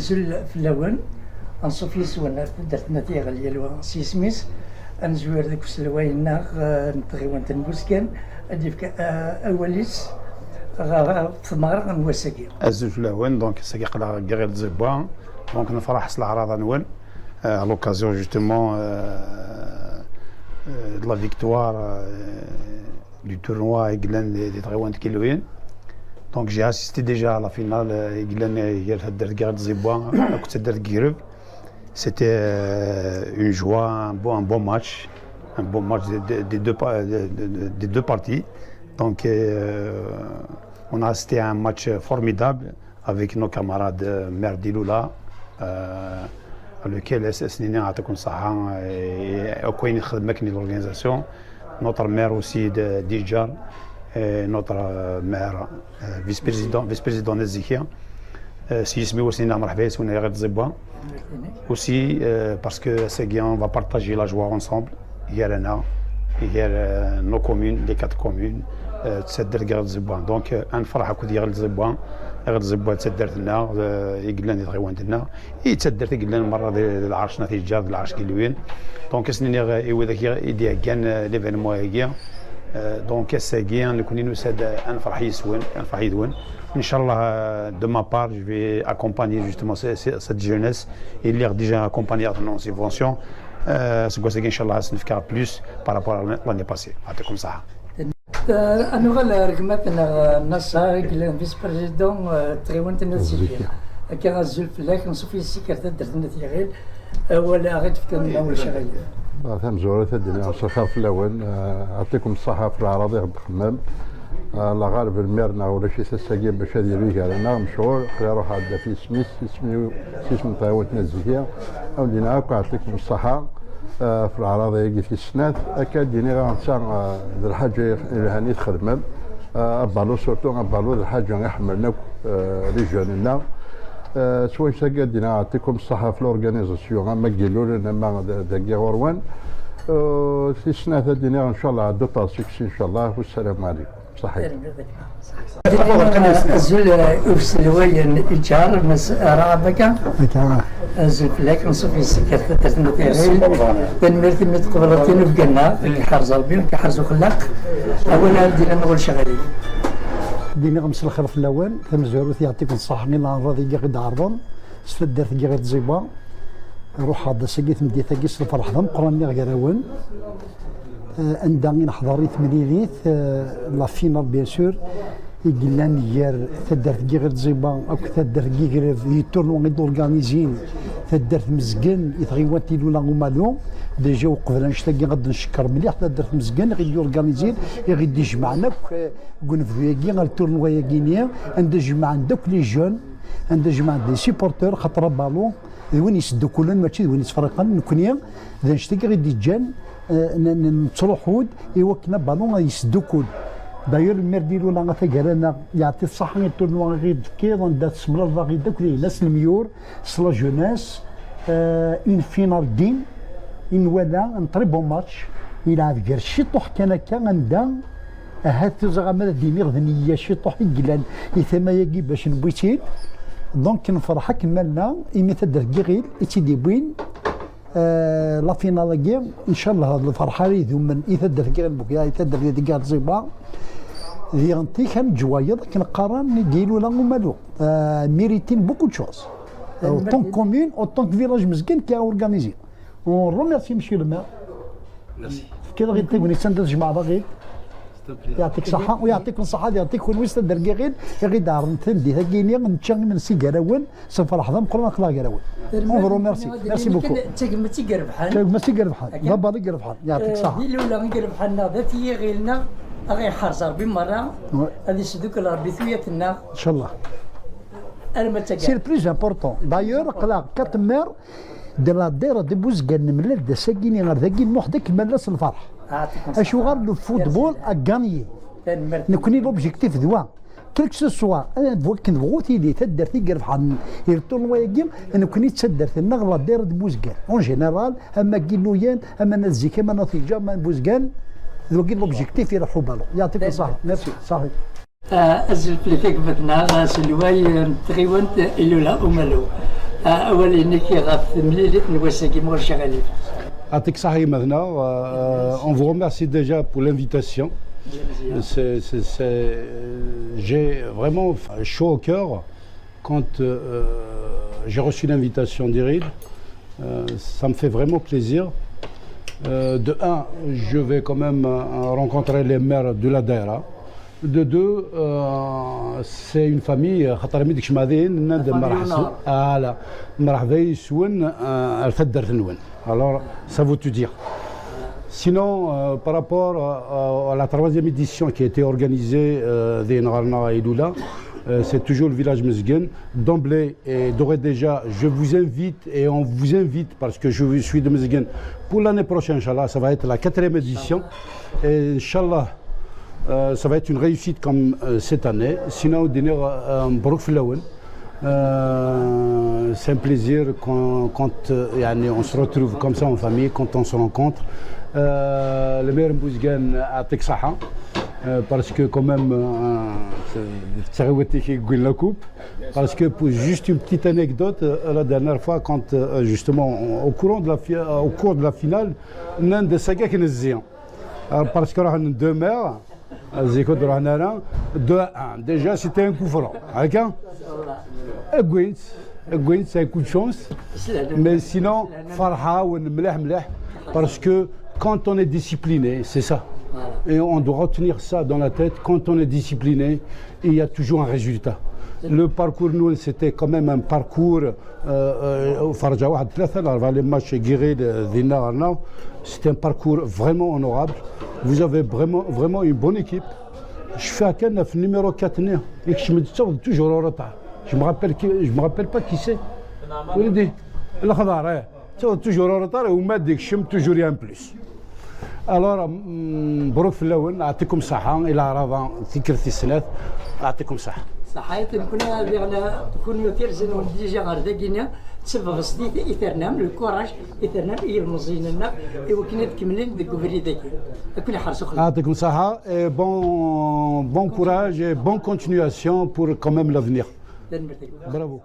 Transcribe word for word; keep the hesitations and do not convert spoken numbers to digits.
Azul fell-awen, anṣuf yes-wen ar taddart n At Yeɣli yal wa s yisem-is. Ad nezwir deg uselway-nneɣ, eh, n tɣiwant n Buskan, ad d-yefk, eh, awal-is ɣef tmeɣra n wass-agi. Azul fell-awen, donc ass-agi aql-aɣ deg Iɣil Tẓibwa, donc nefreḥ s leɛraḍa-nwen, euh, à l'occasion justement, euh, euh, de la victoire, euh, du tournoi i yellan di, di tɣiwant n Iluyen. Donc j'ai assisté déjà à la finale, euh, i yellan, euh, gar taddart n Iɣil Tẓibwa akked taddart n Yigreb. C'était, euh, une joie, un beau, un beau match, un beau match de, de, des deux pa-, de, de, de, des deux parties. Donc, euh, on a assisté à un match formidable avec nos camarades, euh, maire d'Iloula, euh, lequel s-, s-nini يعطيكم الصحة, et, et, وكاين يخدم كني l'organisation, notre maire aussi de, d'Ijar, et notre, euh, maire, euh, vice-président, vice-président n Zikia. Euh, s yisem-iw ad s-nini merḥba yes-wen a Iɣil Tẓibwa. Aussi, euh, parce que ass-agi, on va partager la joie ensemble, gar-aneɣ, gar, euh, nos communes, les quatre communes, euh, d taddart n Iɣil Tẓibwa. Donc, euh, ad nefreḥ akked Iɣil Tẓibwa, Iɣil Tẓibwa d taddart-nneɣ, euh, i yellan di tɣiwant-nneɣ, i d taddart i yellan merra d, d lɛerc n At Yeǧǧar, d lɛerc n Iluyen. Donc, ad s-nini i widak i d-iheggan, euh, l'événement-agi. Euh, donc, ass-agi, nekkni nusa-d, euh, ad nefreḥ yes-wen, ad nefreḥ yid-wen. Inchallah, euh, de ma part, je vais accompagner justement ce-, ce-, cette jeunesse. Et il y a déjà accompagné à une subvention. Euh, c'est quoi, c'est qu'Inch'Allah, ça nous fera plus par rapport à l'année passée. يعطيكم الصحة. Euh, ad nuɣal ar gma-tneɣ, euh, Nasser, i yellan vice-président, euh, n tɣiwant n At Zikia. Akka, azul fell-ak, anṣuf yes-k ar taddart n At Yeɣli. Awal ara d-tefkeḍ, ma ulac aɣilif. Ah, tamezwarut ad d-iniɣ s lxir fell-awen, ah, يعطيكم الصحة ɣef leɛraḍ i ɣ-d-txemmem. Ah, la ɣer belmir neɣ ulac-it ass-agi bac ad yili gar-aneɣ, mecɣul, aql-i ruḥeɣ-d ɣef yisem-is, isem-iw, s yisem n tɣiwant n At Zikia. Ad wen-d-iniɣ akk يعطيكم الصحة, ah, ɣef leɛraḍ-agi tis snat, akka ad d-iniɣ netta, ah, d lḥaǧa yelhan i txedmem. Ah, abalu surtout, abalu d lḥaǧa i ḥemmlen akk, ah, les jeunes-nneɣ. Ah, s wayes-agi ad d-iniɣ يعطيكم الصحة ɣef l'organisation, ama deg Ilulen, ama d-, dagi ɣur-wen. Ah, tis snat ad d-iniɣ, inchallah, à d'autres succès, inchallah, والسلام عليكم. صحيح. Azul, uh, i uselway n Iǧar, Mass Rahabaka. Azul fell-ak, anṣuf yes-k ar taddart n At Yeɣli. Tanemmirt imi tqebleḍ tinubga-nneɣ, ad k-iḥrez Rebbi, ad k-iḥrez uxellaq. Awal ara d-iniɣ, ma ulac aɣilif. Ad d-iniɣ mselxir fell-awen, tamezwarut يعطيكم الصحة i leɛraḍ-agi i ɣ-d-ɛerḍen s taddart-agi i Tẓibwa. Ruḥeɣ-d ass-agi, tameddit-agi, s lferḥ d ameqqran, lliɣ gar-awen. Eh, anda i neḥḍer i temlilit, eh, la finale, bien sûr, i yellan gar taddart n Iɣil Tẓibwa akked taddart n Yigreb, di tournoi i d-organizin taddart Mezgen i tɣiwant Iloula Umalu. Déjà, uqbel annect-agi, ad d-ncekker mliḥ taddart Mezgen i ɣ-d-organizin, i ɣ-d-ijemɛen akk, eh, deg unebdu-agi, ar tournoi-agi-ni, anda jemɛen-d akk les jeunes, anda jemɛen-d les supporters, xaṭer abalu d win yesdukkulen, mačči d win yettferriqen. Nekkni d annect-agi i ɣ-d-iǧǧan, eh, n-, n-, nettruḥu-d i wakken abalu ad yesdukkul. D'ailleurs, lmir d-ilul a tagara-nneɣ, yeɛṭi ṣṣaḥa i ṭṭulnwa i ɣ-d-tefkiḍ, anda tessemlaleḍ-aɣ-id akk dinna s lemyur, s la jeunesse, eh, une finale digne, i nwala un très bon match, yelɛeb gar ciṭuḥ kan akka, anda ahat tuẓa ma ad d-iniɣ d neyya ciṭuḥ i yellan i tama-agi bac newwi-tt-id. Donc nefreḥ akken ma nella, imi taddart n Yiɣil i tt-id-iwwin, eh, la finale-agi, ncallah d lferḥ ara idumen i taddart n Yiɣil Bugya, i taddart n Yiɣil Tẓiba, d anti kan leǧwayeḍ akken qqaren i d-ilula umalu. Eh, méritent beaucoup de choses. Autant que commune, autant que village Mezgen qui a organisé. On remercie monsieur le maire. Merci. Tefkiḍ-aɣ-id tagnit anda tjemɛeḍ-aɣ-id. C'est un plaisir. Yeɛṭik ṣṣeḥḥa, u yeɛṭiken ṣṣeḥḥa, yeɛṭik kunwi s taddart n Yiɣil, i ɣ-d-ɛerḍen tameddit-agi-ni, nečča imensi gar-awen, s lferḥ d ameqqran aql-aɣ gar-awen. On vous remercie. Merci beaucoup. D tagmat i irebḥen. D tagmat i irebḥen. Akken. D abalu i irebḥen. Yeɛṭik ṣṣeḥḥa. Eh, d Iloula i irebḥen neɣ d At Yiɣil neɣ, a ɣ-iḥrez Rebbi merra, ad isdukkel Rebbi tuyat-nneɣ. Inchallah. Arma d taggara. C'est le plus important. D'ailleurs, aql-aɣ quatre maires de la daïra de Bouzguène, nemlal-d ass-agi-ni ar dagi, nruḥ-d akken ma nella s lferḥ. Acuɣer le football a gagné. Nekkni l'objectif d wa. Quel que ce soit, eh, d wakken tebɣu tili, taddart i irebḥen i ṭṭulnwa-agi, nekkni d taddart-nneɣ la daïra de Bouzguène. En général, ama n Iluyen, ama n At Zik, ama n At Yeǧǧar, ama n Bouzguène, d wagi l'objectif i iruḥ ubalu. Yeɛṭikum ṣṣeḥḥa. Merci. Ṣaḥi. Ah, azul fell-ak a gma-tneɣ, aselway n tɣiwant Iloula Umalu. Awal-nnek ɣef temlilit n wass-agi, ma ulac aɣilif. Aṭik ṣaḥ a gma-tneɣ, euh, on vous remercie déjà pour l'invitation. C'est, c'est, c'est, euh, j'ai vraiment chaud au cœur quand, euh, j'ai reçu l'invitation d'Irid. Euh, ça me fait vraiment plaisir. Euh, de un, je vais quand même, euh, rencontrer les maires de la daïra. De deux, euh, c'est une famille, euh, خاطر ملي تكشم هذه نناد مرح voilà, مرحبا يسون، آه، الفدر ثنون. Alors, ça veut tout dire. Sinon, euh, par rapport, euh, à la troisième édition qui a été organisée, euh, دي نهارنا إيلولا, euh, c'est toujours le village Mezgen. D'emblée et d'ores et déjà, je vous invite et on vous invite, parce que je suis de Mezgen, pour l'année prochaine, Inch'Allah, ça va être la quatrième édition. Et Inch'Allah, euh, ça va être une réussite comme, euh, cette année. Sinon, دينيغ, euh, مبروك فلاون. Euh, c'est un plaisir quand, quand, euh, يعني, on se retrouve comme ça en famille, quand on se rencontre. Euh, le maire Mezgen, يعطيك الصحة, euh, parce que quand même, euh, c'est, c'est la coupe. Parce que pour juste une petite anecdote, euh, la dernière fois, quand, euh, justement, on- au courant de la fi- euh, au cours de la finale, نناد ساكا كنزيان. Alors, parce que راح deux maires, euh, زيكو راح نرى deux un. Déjà, c'était un coup franc. هكا؟ Gwent, Gwent, c'est un coup de chance. Mais sinon, فرحة ون مليح مليح. Parce que quand on est discipliné, c'est ça. Et on doit retenir ça dans la tête. Quand on est discipliné, il y a toujours un résultat. Le parcours, nous, c'était quand même un parcours, euh, euh, فرجة واحد ثلاثة، أربعة les matchs, Guéril, euh, دينا غرنا. C'était un parcours vraiment honorable. Vous avez vraiment, vraiment une bonne équipe. Je fais كان في numéro quatre ني. يكشم toujours en retard. Je me rappelle qui, je me rappelle pas qui c'est. ولدي الخضار، ايه. Toujours en retard, وما ديك الشم toujours un plus. Alors, mm, مبروك فلاون، يعطيكم الصحة، إلى عرضة تكرت السنات، يعطيكم الصحة. صحيت، كنا بيغنا، كنا يوتير زين ولدي جا غير داكينا، تسبب صديق إثرنام، الكوراج إثرنام، إيه المزيننا، إيه وكنا تكملين ديك بريدك. كنا حرسوا خلق. يعطيكم الصحة، et bon, bon courage et bonne continuation pour quand même l'avenir. Bravo.